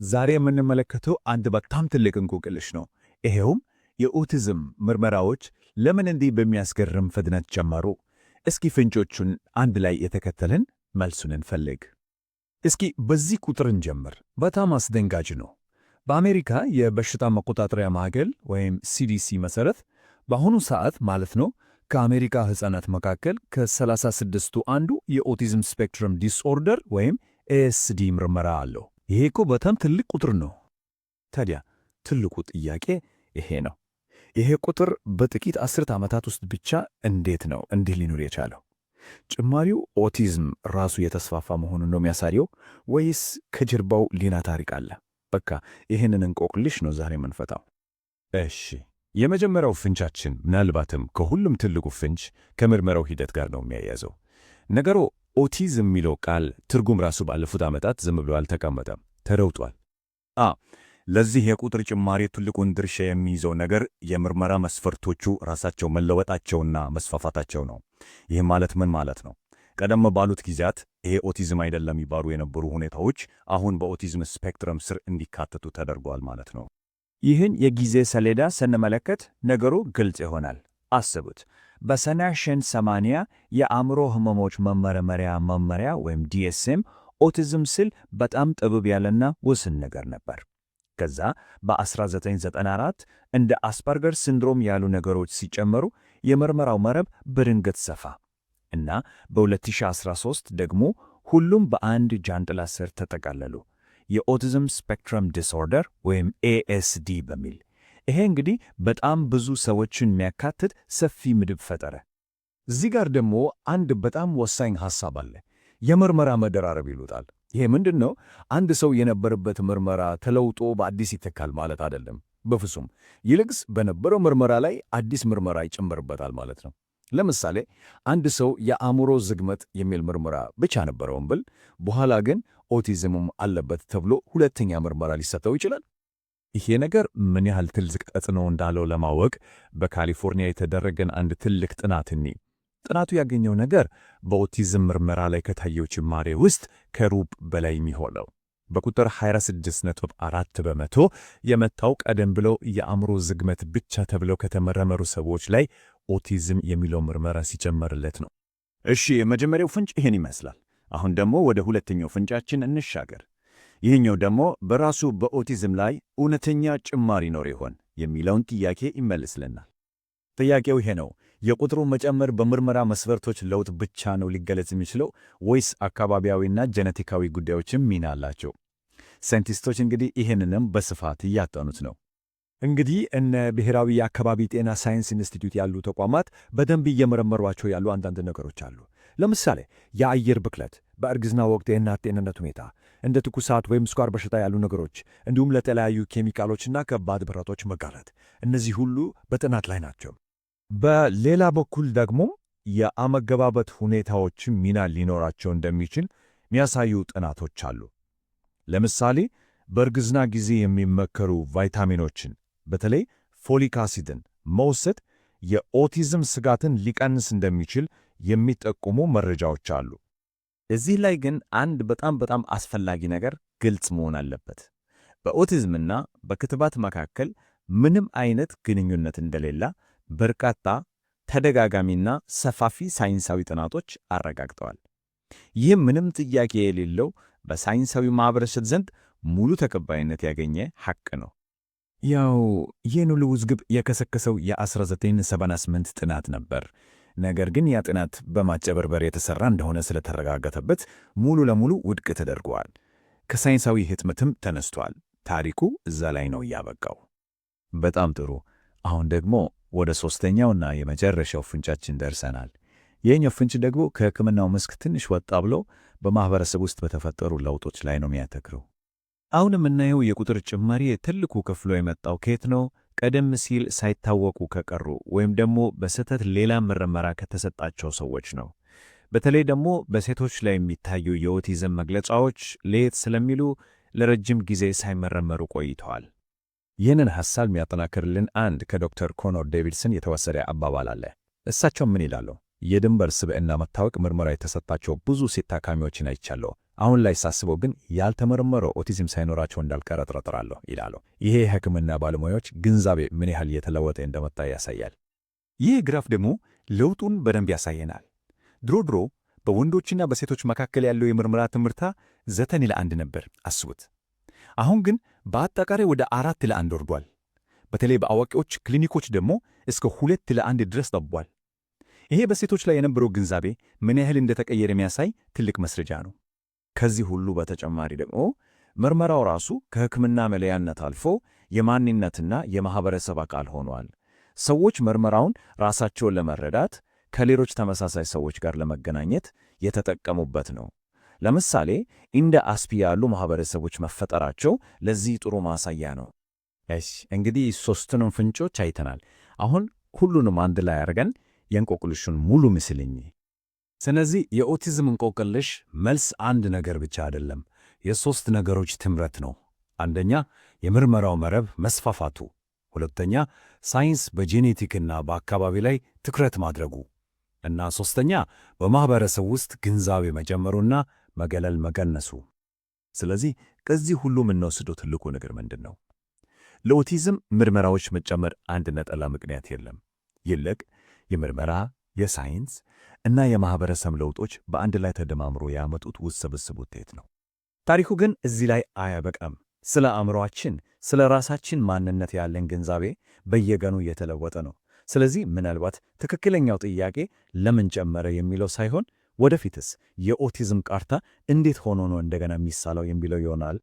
ዛሬ የምንመለከተው አንድ በጣም ትልቅ እንቆቅልሽ ነው። ይሄውም የኦቲዝም ምርመራዎች ለምን እንዲህ በሚያስገርም ፍጥነት ጨመሩ? እስኪ ፍንጮቹን አንድ ላይ የተከተልን መልሱን እንፈልግ። እስኪ በዚህ ቁጥር እንጀምር። በጣም አስደንጋጭ ነው። በአሜሪካ የበሽታ መቆጣጠሪያ ማዕከል ወይም ሲዲሲ መሠረት በአሁኑ ሰዓት ማለት ነው ከአሜሪካ ሕፃናት መካከል ከ36ቱ አንዱ የ autism spectrum disorder ወይም ASD ምርመራ አለው። ይሄ እኮ በጣም ትልቅ ቁጥር ነው። ታዲያ ትልቁ ጥያቄ ይሄ ነው። ይሄ ቁጥር በጥቂት አስርት ዓመታት ውስጥ ብቻ እንዴት ነው እንዲህ ሊኖር የቻለው? ጭማሪው ኦቲዝም ራሱ የተስፋፋ መሆኑን ነው የሚያሳየው ወይስ ከጀርባው ሌላ ታሪክ አለ? በቃ ይህንን እንቆቅልሽ ነው ዛሬ የምንፈታው። እሺ፣ የመጀመሪያው ፍንጫችን ምናልባትም ከሁሉም ትልቁ ፍንጭ ከምርመራው ሂደት ጋር ነው የሚያያዘው። ነገሩ ኦቲዝም የሚለው ቃል ትርጉም ራሱ ባለፉት ዓመታት ዝም ብሎ አልተቀመጠም፣ ተለውጧል። አ ለዚህ የቁጥር ጭማሪ ትልቁን ድርሻ የሚይዘው ነገር የምርመራ መስፈርቶቹ ራሳቸው መለወጣቸውና መስፋፋታቸው ነው። ይህ ማለት ምን ማለት ነው? ቀደም ባሉት ጊዜያት ይሄ ኦቲዝም አይደለም የሚባሉ የነበሩ ሁኔታዎች አሁን በ autism spectrum ስር እንዲካተቱ ተደርጓል ማለት ነው። ይህን የጊዜ ሰሌዳ ስንመለከት ነገሩ ግልጽ ይሆናል። አስቡት፣ በ1980 የአእምሮ ህመሞች መመርመሪያ መመሪያ ወይም DSM ኦቲዝም ሲል በጣም ጥብብ ያለና ውስን ነገር ነበር። ከዛ በ1994 እንደ Asperger syndrome ያሉ ነገሮች ሲጨመሩ የምርመራው መረብ በድንገት ሰፋ እና በ2013 ደግሞ ሁሉም በአንድ ጃንጥላ ስር ተጠቃለሉ፣ የ autism spectrum disorder ወይም ASD በሚል። ይሄ እንግዲህ በጣም ብዙ ሰዎችን የሚያካትት ሰፊ ምድብ ፈጠረ። እዚህ ጋር ደግሞ አንድ በጣም ወሳኝ ሐሳብ አለ። የምርመራ መደራረብ ይሉታል። ይሄ ምንድን ነው? አንድ ሰው የነበረበት ምርመራ ተለውጦ በአዲስ ይተካል ማለት አይደለም፣ በፍጹም። ይልቅስ በነበረው ምርመራ ላይ አዲስ ምርመራ ይጨመርበታል ማለት ነው። ለምሳሌ አንድ ሰው የአእምሮ ዝግመት የሚል ምርመራ ብቻ ነበረው እንበል፣ በኋላ ግን ኦቲዝምም አለበት ተብሎ ሁለተኛ ምርመራ ሊሰጠው ይችላል። ይሄ ነገር ምን ያህል ትልቅ ተጽዕኖ እንዳለው ለማወቅ በካሊፎርኒያ የተደረገን አንድ ትልቅ ጥናት እኒ ጥናቱ ያገኘው ነገር በኦቲዝም ምርመራ ላይ ከታየው ጭማሬ ውስጥ ከሩብ በላይ የሚሆነው በቁጥር 26.4% የመጣው ቀደም ብለው የአእምሮ ዝግመት ብቻ ተብለው ከተመረመሩ ሰዎች ላይ ኦቲዝም የሚለው ምርመራ ሲጨመርለት ነው። እሺ፣ የመጀመሪያው ፍንጭ ይህን ይመስላል። አሁን ደግሞ ወደ ሁለተኛው ፍንጫችን እንሻገር። ይህኛው ደግሞ በራሱ በኦቲዝም ላይ እውነተኛ ጭማሪ ይኖር ይሆን የሚለውን ጥያቄ ይመልስልናል። ጥያቄው ይሄ ነው። የቁጥሩ መጨመር በምርመራ መስፈርቶች ለውጥ ብቻ ነው ሊገለጽ የሚችለው ወይስ አካባቢያዊና ጄኔቲካዊ ጉዳዮችም ሚና አላቸው? ሳይንቲስቶች እንግዲህ ይህንንም በስፋት እያጠኑት ነው። እንግዲህ እነ ብሔራዊ የአካባቢ ጤና ሳይንስ ኢንስቲትዩት ያሉ ተቋማት በደንብ እየመረመሯቸው ያሉ አንዳንድ ነገሮች አሉ። ለምሳሌ የአየር ብክለት፣ በእርግዝና ወቅት የእናት ጤንነት ሁኔታ፣ እንደ ትኩሳት ወይም ስኳር በሽታ ያሉ ነገሮች፣ እንዲሁም ለተለያዩ ኬሚካሎችና ከባድ ብረቶች መጋለጥ፣ እነዚህ ሁሉ በጥናት ላይ ናቸው። በሌላ በኩል ደግሞ የአመገባበት ሁኔታዎችም ሚና ሊኖራቸው እንደሚችል የሚያሳዩ ጥናቶች አሉ። ለምሳሌ በእርግዝና ጊዜ የሚመከሩ ቫይታሚኖችን በተለይ folic acid ን መውሰድ የኦቲዝም ስጋትን ሊቀንስ እንደሚችል የሚጠቁሙ መረጃዎች አሉ። እዚህ ላይ ግን አንድ በጣም በጣም አስፈላጊ ነገር ግልጽ መሆን አለበት። በኦቲዝምና በክትባት መካከል ምንም አይነት ግንኙነት እንደሌለ በርካታ ተደጋጋሚና ሰፋፊ ሳይንሳዊ ጥናቶች አረጋግጠዋል። ይህም ምንም ጥያቄ የሌለው በሳይንሳዊ ማህበረሰብ ዘንድ ሙሉ ተቀባይነት ያገኘ ሐቅ ነው። ያው ይህን ሁሉ ውዝግብ የከሰከሰው የ1978 ጥናት ነበር። ነገር ግን ያ ጥናት በማጭበርበር የተሠራ እንደሆነ ስለተረጋገጠበት ሙሉ ለሙሉ ውድቅ ተደርጓል። ከሳይንሳዊ ህትመትም ተነስቷል። ታሪኩ እዛ ላይ ነው ያበቃው። በጣም ጥሩ። አሁን ደግሞ ወደ ሦስተኛውና የመጨረሻው ፍንጫችን ደርሰናል። ይህኛው ፍንጭ ደግሞ ከሕክምናው መስክ ትንሽ ወጣ ብሎ በማኅበረሰብ ውስጥ በተፈጠሩ ለውጦች ላይ ነው የሚያተኩረው። አሁን የምናየው የቁጥር ጭማሪ ትልቁ ክፍሎ የመጣው ከየት ነው? ቀደም ሲል ሳይታወቁ ከቀሩ ወይም ደግሞ በስህተት ሌላ ምርመራ ከተሰጣቸው ሰዎች ነው። በተለይ ደግሞ በሴቶች ላይ የሚታዩ የኦቲዝም መግለጫዎች ለየት ስለሚሉ ለረጅም ጊዜ ሳይመረመሩ ቆይተዋል። ይህንን ሐሳብ የሚያጠናክርልን አንድ ከዶክተር ኮኖር ዴቪድሰን የተወሰደ አባባል አለ። እሳቸው ምን ይላሉ? የድንበር ስብዕና መታወክ ምርመራ የተሰጣቸው ብዙ ሴት ታካሚዎችን አይቻለሁ። አሁን ላይ ሳስበው ግን ያልተመረመረው ኦቲዝም ሳይኖራቸው እንዳልቀረ እጠረጥራለሁ ይላሉ። ይሄ የሕክምና ባለሙያዎች ግንዛቤ ምን ያህል እየተለወጠ እንደመጣ ያሳያል። ይህ ግራፍ ደግሞ ለውጡን በደንብ ያሳየናል። ድሮ ድሮ በወንዶችና በሴቶች መካከል ያለው የምርመራ ትምህርታ 9 ለ1 ነበር። አስቡት። አሁን ግን በአጠቃላይ ወደ 4 ለ1 ወርዷል። በተለይ በአዋቂዎች ክሊኒኮች ደግሞ እስከ 2 ለ1 ድረስ ጠቧል። ይሄ በሴቶች ላይ የነበረው ግንዛቤ ምን ያህል እንደተቀየረ የሚያሳይ ትልቅ መስረጃ ነው። ከዚህ ሁሉ በተጨማሪ ደግሞ ምርመራው ራሱ ከሕክምና መለያነት አልፎ የማንነትና የማኅበረሰብ አካል ሆኗል። ሰዎች ምርመራውን ራሳቸውን ለመረዳት፣ ከሌሎች ተመሳሳይ ሰዎች ጋር ለመገናኘት የተጠቀሙበት ነው። ለምሳሌ እንደ አስፒ ያሉ ማኅበረሰቦች መፈጠራቸው ለዚህ ጥሩ ማሳያ ነው። እሺ፣ እንግዲህ ሦስቱንም ፍንጮች አይተናል። አሁን ሁሉንም አንድ ላይ አድርገን የእንቆቅልሹን ሙሉ ምስል እንይ። ስለዚህ የኦቲዝም እንቆቅልሽ መልስ አንድ ነገር ብቻ አይደለም፣ የሦስት ነገሮች ትምረት ነው። አንደኛ፣ የምርመራው መረብ መስፋፋቱ፣ ሁለተኛ፣ ሳይንስ በጄኔቲክና በአካባቢ ላይ ትኩረት ማድረጉ እና ሦስተኛ፣ በማኅበረሰብ ውስጥ ግንዛቤ መጨመሩና መገለል መቀነሱ። ስለዚህ ከዚህ ሁሉ የምንወስደው ትልቁ ነገር ምንድን ነው? ለኦቲዝም ምርመራዎች መጨመር አንድ ነጠላ ምክንያት የለም። ይልቅ የምርመራ፣ የሳይንስ እና የማኅበረሰብ ለውጦች በአንድ ላይ ተደማምሮ ያመጡት ውስብስብ ውጤት ነው። ታሪኩ ግን እዚህ ላይ አያበቃም። ስለ አእምሮአችን፣ ስለ ራሳችን ማንነት ያለን ግንዛቤ በየቀኑ እየተለወጠ ነው። ስለዚህ ምናልባት ትክክለኛው ጥያቄ ለምን ጨመረ የሚለው ሳይሆን ወደፊትስ የኦቲዝም ካርታ እንዴት ሆኖ ነው እንደገና የሚሳለው የሚለው ይሆናል።